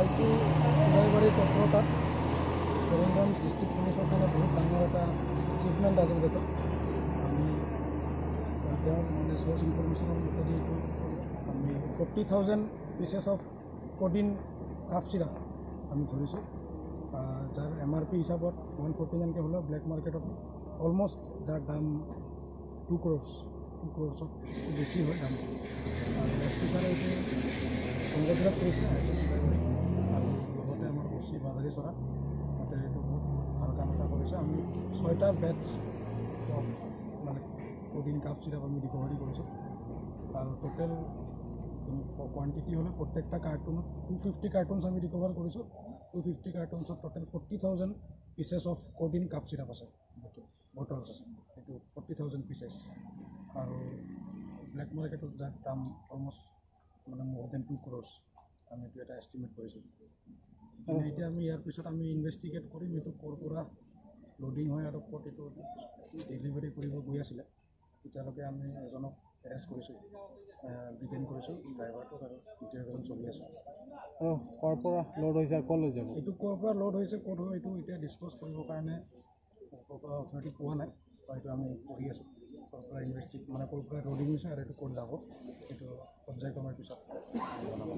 I C চুলাইবাৰীৰ তৎপৰতাত Karimganj district পুলিচৰ কাৰণে বহুত ডাঙৰ এটা এচিভমেণ্ট আজিৰ ডেটত। আমি তেওঁৰ মানে চ'ৰ্চ ইনফৰমেশ্যনৰ মতেদি এইটো আমি 40,000 pieces of codeine cough syrup আমি ধৰিছোঁ, যাৰ এমআৰপি হিচাপত 149কৈ হ'লেও ব্লেক মাৰ্কেটত অলমষ্ট যাৰ দাম 2 ক্ৰ'ৰ্ছ, 2 ক্ৰ'ৰ্ছত বেছি হয় দামটো। আৰু এছ পি ছাৰে এইটো কংগ্ৰেচুলেট কৰিছে I C চুলাইবাৰীক আৰু লগতে আমাৰ অ' চি বাজাৰীচৰা। তাতে এইটো বহুত ভাল কাম এটা কৰিছে। আমি ছয়টা বেটছ অফ মানে কডিন কাফ চিৰাপ আমি ৰিকভাৰী কৰিছোঁ আৰু টোটেল কোৱাণ্টিটি হ'লে প্ৰত্যেকটা কাৰ্টুনত 250 কাৰ্টুনছ আমি ৰিকভাৰ কৰিছোঁ। 250 কাৰ্টুনছত total 40,000 pieces of codeine cough syrup আছে, বটলছ আছে, এইটো 40,000 পিচেছ আৰু ব্লেক মাৰ্কেটত যাৰ দাম অলমষ্ট মানে মোৰ then 2 ক্ৰ'ৰ্ছ আমি এইটো এটা এষ্টিমেট কৰিছোঁ। এতিয়া আমি ইয়াৰ পিছত আমি ইনভেষ্টিগেট কৰিম এইটো ক'ৰ পৰা লোডিং হয় আৰু ক'ত এইটো ডেলিভাৰী কৰিব গৈ আছিলে। এতিয়ালৈকে আমি এজনক এৰেষ্ট কৰিছোঁ, ডিটেইন কৰিছোঁ ড্ৰাইভাৰটোক আৰু ইণ্টাৰভিউ চলি আছে। আৰু ক'ৰ পৰা লোড হৈছে আৰু ক'লৈ যাব? এইটো ক'ৰ পৰা লোড হৈছে, ক'ত হয়, এইটো এতিয়া ডিছক্ল'জ কৰিবৰ কাৰণে ক'ৰ পৰা অথৰিটি পোৱা নাই বা এইটো আমি কৰি আছোঁ। ক'ৰ পৰা ইনভেষ্টি মানে ক'ৰ পৰা লোডিং হৈছে আৰু এইটো ক'ত যাব, এইটো পৰ্যায়ক্ৰমৰ পিছত জনাব।